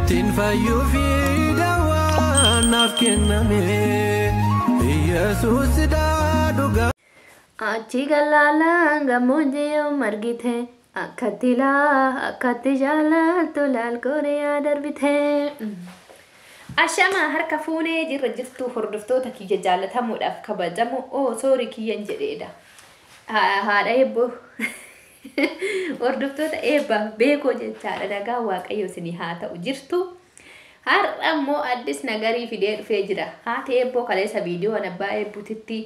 Ittiin fayyuu fi dawaan naaf kenname Yesuus dhugaa. Achi galaalaan gammoojjii yoom argite, akkatti laa akkatti jaalattu laal kooriyaa darbite. Ashama harka fuunee jirra jirtu hordoftoota kiyya jaalatamuudhaaf kabajamu oo soorii kiyyan jedheedha. Haadha eebboo hordoftoota eebba beekoo jechaadha, nagaa Waaqayyo isinii haa ta'u jirtu. Har'a immoo addis nagarii fidee dhufee jira. Haati eebboo kaleessa viidiyoo abbaa eebbutitti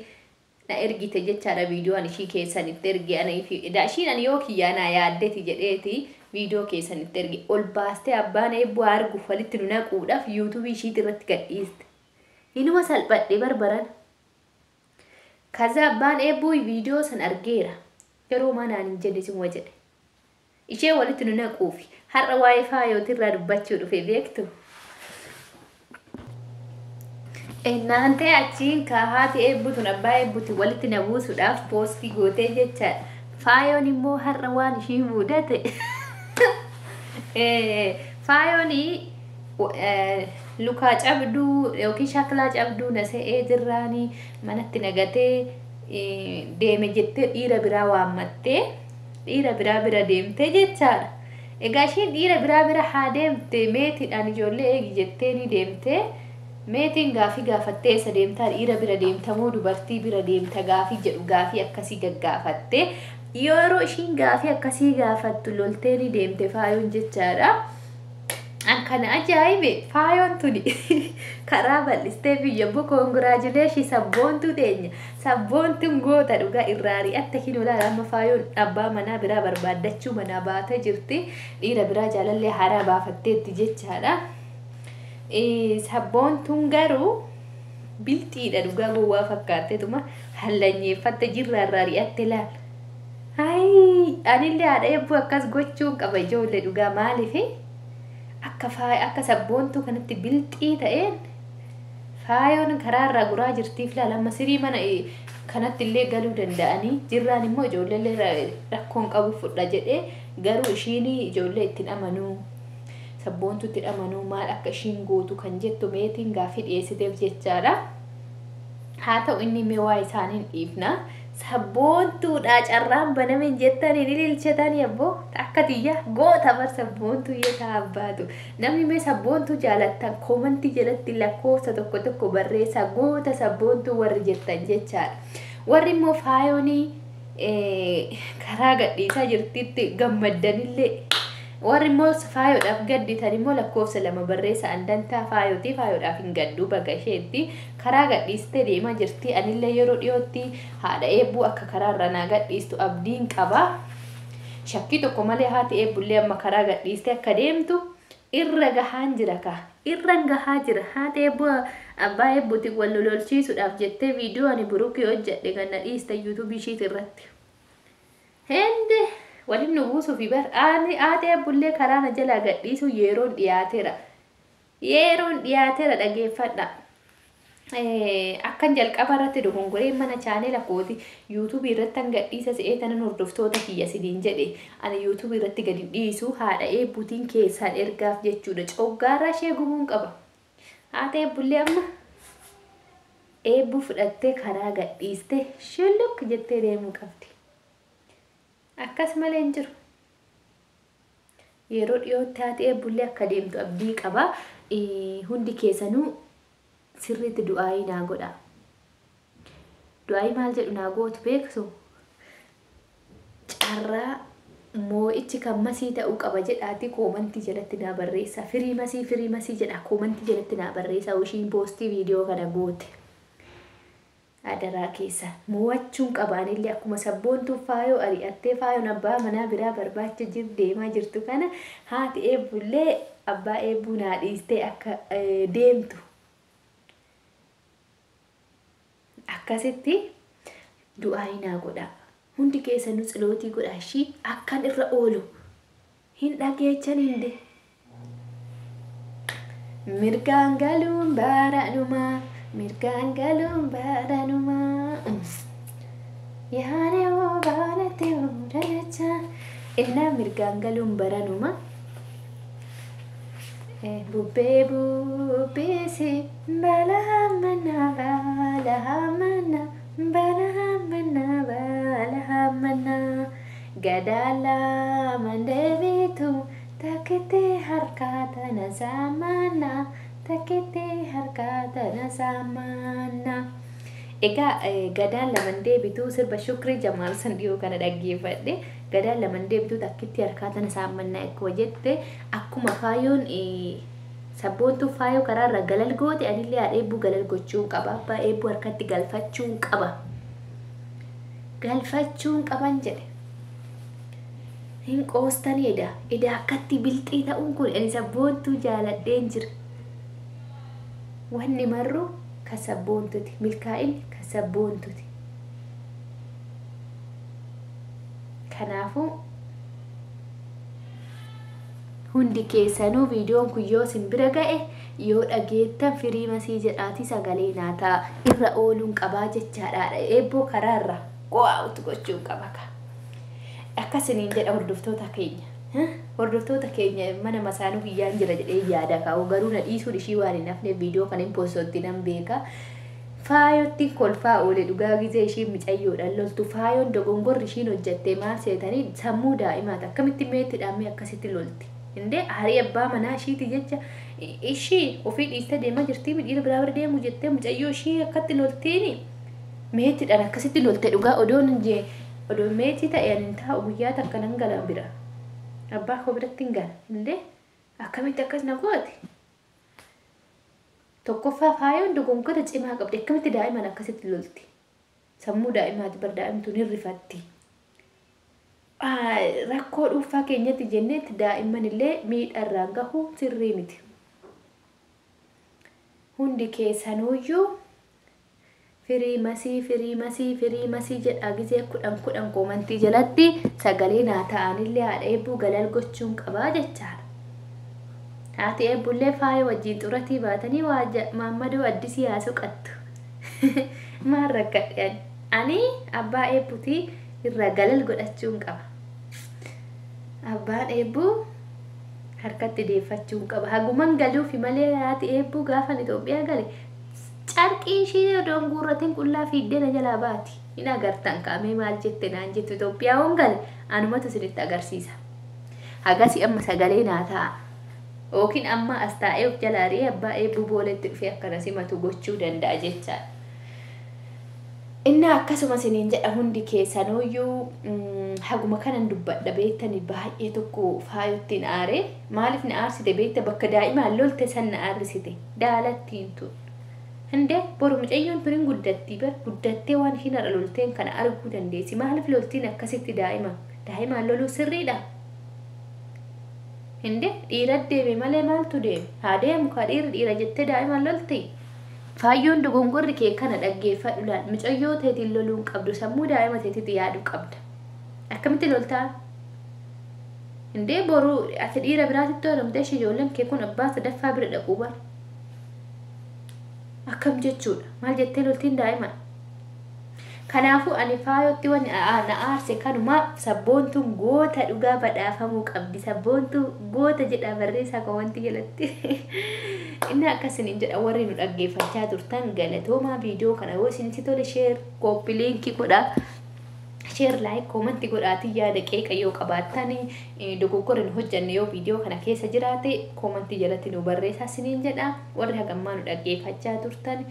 na ergite jechaadha, viidiyoo ani ishii keessanitti erge ani fi ishiin ani yoo kiyyaa naa yaaddeti jedheeti viidiyoo keessanitti erge ol baastee abbaan eebboo arguuf walitti nu naquudhaaf yuutuubii ishiitti irratti gadhiiste. Inuma salphadhe barbaran. Kaza abbaan eebboo viidiyoo san argeera. Garuu manaan hin jenne suma jedhe. Ishee walitti nu naquufi har'a waa'ee faayootirraa dubbachuu dhufe beektu. Naantee achiin ka haati eebbutuun abbaa eebbuti walitti na buusuudhaaf poostii gootee jechaadha. Faayoon immoo har'a waan ishii mudate. Faayoon lukaa cabduu yookiin shaklaa cabduu na se'ee jirraanii manatti nagatee deeme jettee dhiira biraa waammattee dhiira biraa bira deemtee jechaadha. Egaa ishiin dhiira biraa bira haa deemte, meetiidhaan ijoollee eegi jettee ni deemte. Meetiin gaafii gaafattee, eessa deemtaa, dhiira bira deemta moo dubartii bira deemta gaafii jedhu gaafii akkasii gaggaafatte. Yeroo ishiin gaafii akkasii gaafattu loltee ni deemte faayoon jechaadha. An kana ajaa'ibe, faayoon tuni karaa bal'istee biyya boo koongiraajuleeshii sabboontuu teenya, sabboontuun goota dhugaa irraa ari'atte kinoo laala. Amma faayoon abbaa manaa biraa barbaaddachuu manaa baatee jirti, dhiira biraa jaalallee haaraa baafatteetti jechaadha. Sabboontuun garuu bilxiidha dhugaa, gowwaa fakkaatteetuma hallanyeeffatte jirra irraa ari'atte laal. Hayi, anillee haadha eebbuu akkas gochuun qaba ijoollee dhugaa, maaliifi akka faaya akka sabboontuu kanatti bilxii ta'een faayoon karaa irraa guraa jirtiif laala. Amma sirii mana kanatti illee galuu danda'anii jirraan immoo ijoollee rakkoon qabu fudha jedhee, garuu ishiin ijoollee ittiin amanuu sabboontutti amanuu maal akka ishiin gootu kan jettu meetiin gaafii dhiyeessiteef jechaadha. Haa ta'u, inni mee waa isaaniin dhiifna. Sabboontuudha carraan banameen jettanii ni ililchatanii abboo akka tiyya goota bar sabboontuu yoo abbaatu. Namni mee sabboontuu jaalattan koomantii jalatti lakkoofsa tokko tokko barreessaa, goota sabboontuu warri jettan jechaadha. Warri immoo faayoonii karaa gadhiisaa jirtitti gammaddanillee, warri immoo faayoodhaaf gadditan immoo lakkoofsa 2 barreessa. Andantaa faayootii faayoodhaaf hin gaddu, baga isheetti karaa gadhiistee deemaa jirti. Anillee yeroo dhiyootti haadha eebbuu akka karaa irra naa gadhiistu abdiin qaba. Shakkii tokko malee haati eebbullee amma karaa gadhiistee akka deemtu irra gahaan jira ka irra gahaa jira. Haati eebbuu abbaa eebbuutiin wal lolchiisuudhaaf jettee viidiyoo ani burukii hojjedhe kan na dhiiste yuutuubii ishiit irratti. Hende waliin nu buusuufi bar haati eebbullee karaa na jalaa gadhiisu yeroon dhiyaateera. Yeroon dhiyaateera, dhageeffadha. Akkan jalqaba irratti dogongoree mana chaanela kooti yuutuubii irratti an gadhiisa se'ee tanan hordoftoota kiyya siniin jedhe, ani yuutuubii irratti gadi dhiisu haadha eebbuutiin keessaan ergaaf jechuudha. Coggaarraa ishee gubuun qaba. Haata eebbullee amma eebbuu fudhattee karaa gadhiiste shuluk jettee deemuu qabdi. Akkas malee hin jiru. Yeroo dhiyootti haati eebbullee akka deemtu abdii qaba. Hundi keessanuu sirriitti du'aayii naa godha. Du'aayii maal jedhu naa gootu beektu? Carraa moo'ichi kan masii ta'uu qaba jedhaati koomantii jalatti naa barreessa. Firii masii, firii masii jedha koomantii jalatti naa barreessa ishiin poostii viidiyoo kana goote. Adaraa keessa mo'achuun qabaanillee akkuma sabboontuu faayoo ari'attee faayoon abbaa manaa biraa barbaacha jir deemaa jirtu kana haati eebbullee abbaa eebbuu naa dhiistee akka deemtu akkasitti du'aayii naa godha. Hundi keessanuu tsilootii godha ishii akkan irra oolu hin dhageechan hinde. Mirgaan galuun baranuma, mirgaan galuun baranuma. Yaane hoo baanate hoo dalacha. Innaa mirgaan galuun baranuma. Bubbee bubbisi baala hammana baala hammana baala hammana baala hammana gadaa lamaan deebitu takkitee harkaa tana saamana takkitee harkaa tana saamana. Egaa gadaan laman deebituu sirba Shukrii Jamaal san dhiyoo kana dhaggeeffadhe. Gadaan laman deebituu takkitti harkaa tana saammannaa akkuma jette, akkuma faayoon sabboontuu faayoo karaarra galal goote, anillee haadha eebbuu galal gochuun qaba. Abbaa eebbuu harkatti galfachuun qaba. Galfachuun qaban jedhe. Hin qoostanii edaa. Edaa akkatti bilxii ta'uun kun ani sabboontuu jaaladheen jira. Wanni marru ka sabboontuti. Milkaa'inni ka sabboontuti. Kanaafuu hundi keessanuu viidiyoon kun yoo isin bira ga'e, yoo dhageettan, firii masii jedhaatii sagalee naataa irra ooluun qabaa jechaadha. Eebboo karaarra go'aa'utu gochuun qaba ka. Akkasiniin jedha hordoftoota keenya. Hordoftoota keenya, mana masaanuu kiyyaan jira jedhee yaada kaa'u, garuu na dhiisuun ishii waan hin hafne viidiyoo kan hin postotti nan beeka. Faayotti kolfaa oole dhugaa gizee ishiin micayyoodhaan loltu. Faayoon dogongorri ishiin hojjatte maal seetanii? Sammuu daa'imaati. Akkamitti meetti dhaamee akkasitti lolti? Indee aarii abbaa manaa ishiiti jecha ishii ofii dhiistee deemaa jirtii, dhiira biraa bira deemu jettee mucayyoo ishii akkatti loltiini. Meetiidhaan akkasitti lolte. Dhugaa odoon jee odoo meetii ta'e ani hin taa'u guyyaa takka, nan gala bira. Abbaa koo biratti hin gala. Indee akkamitti akkas na gooti? Tokkoffaa faayoon dogongora cimaa qabdi. Akkamitti daa'iman akkasitti lolti? Sammuu daa'imaati bar, daa'imtuun hin rifatti. Rakkoo dhuunfaa keenyatti jenneetti daa'imman illee miidharraan gahu sirrii miti. Hundi keessanuyyuu firii masii, firii masii, firii masii jedhaa gizee 10 10 koomantii jalatti sagalee naa ta'anillee haadha eebbuu galal gochuun qabaa jechaadha. Haati eebbullee faaya wajjin xuratii baatanii waa maammadoo addisii haa soqattu. Maal rakkadhe ani? Ani abbaa eebbutii irraa galal godhachuun qaba. Abbaan eebbuu harkatti deeffachuun qaba. Haguman galuufi malee haati eebbuu gaafan Itoophiyaa gale carqii ishii odoon guurratiin qullaa fiiddee na jalaa baati. Hin agartan kaamee maal jette naan jettu. Itoophiyaa hoon gale anumatu isinitti agarsiisa. Hagasi amma sagalee naa ta'a. Yookiin amma as taa'ee of jalaa ari'ee abbaa eebbuu booletti dhufee akkana simatu gochuu danda'a jechaadha. Inni akkasuma isiniin jedha. Hundi keessanuyyuu haguma kanan dubbadha beektanii, baay'ee tokko faayottiin aare. Maaliif na aarsite beekta? Bakka daa'imaan lolte san na aarsite daalattiin tun. Hindee boru mucayyoon tun hin guddattii bar, guddattee waan ishiin har'a lolteen kana arguu dandeessi. Maaliif loltiin akkasitti daa'ima? Daa'imaan loluu sirriidha? Hindee dhiira deeme malee maaltu deeme? Haa deemu kaa, dhiirri dhiira jettee daa'imaan lolti? Faayyoon dogongorri kee kana dhaggeeffadhu laal. Mucayyoo teetiin loluun qabdu, sammuu daa'ima teetitti yaaduu qabda. Akkamitti loltaa? Indee boru ati dhiira biraatitti heerumtee ishee ijoolleen kee kun abbaa sadaffaa bira dhaquu bar. Akkam jechuudha? Maal jettee loltiin daa'ima? Kanaafuu ani faayotti wanni na aarse kanuma. Sabboontuun goota dhugaa badhaafamuu qabdi. Sabboontuu goota jedha barreessaa komantii jalatti. Inni akkasiniin jedha. Warri nu dhaggeeffachaa turtan galatoomaa. Viidiyoo kana yoo isinitti tole share, copy link godhaa. Share, like, comment godhaatii yaada qeeqa yoo qabaattan, dogoggora nu hojjanne yoo viidiyoo kana keessa jiraate koomantii jalatti nu barreessaa isiniin jedha. Warri hagammaa nu dhaggeeffachaa turtan,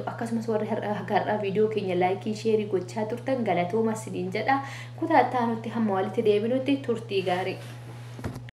akkasumas warri har'aa viidiyoo keenya like, share gochaa turtan galatooma isiniin jedha. Kutaa itti hamma walitti deebinutti turtii gaarii.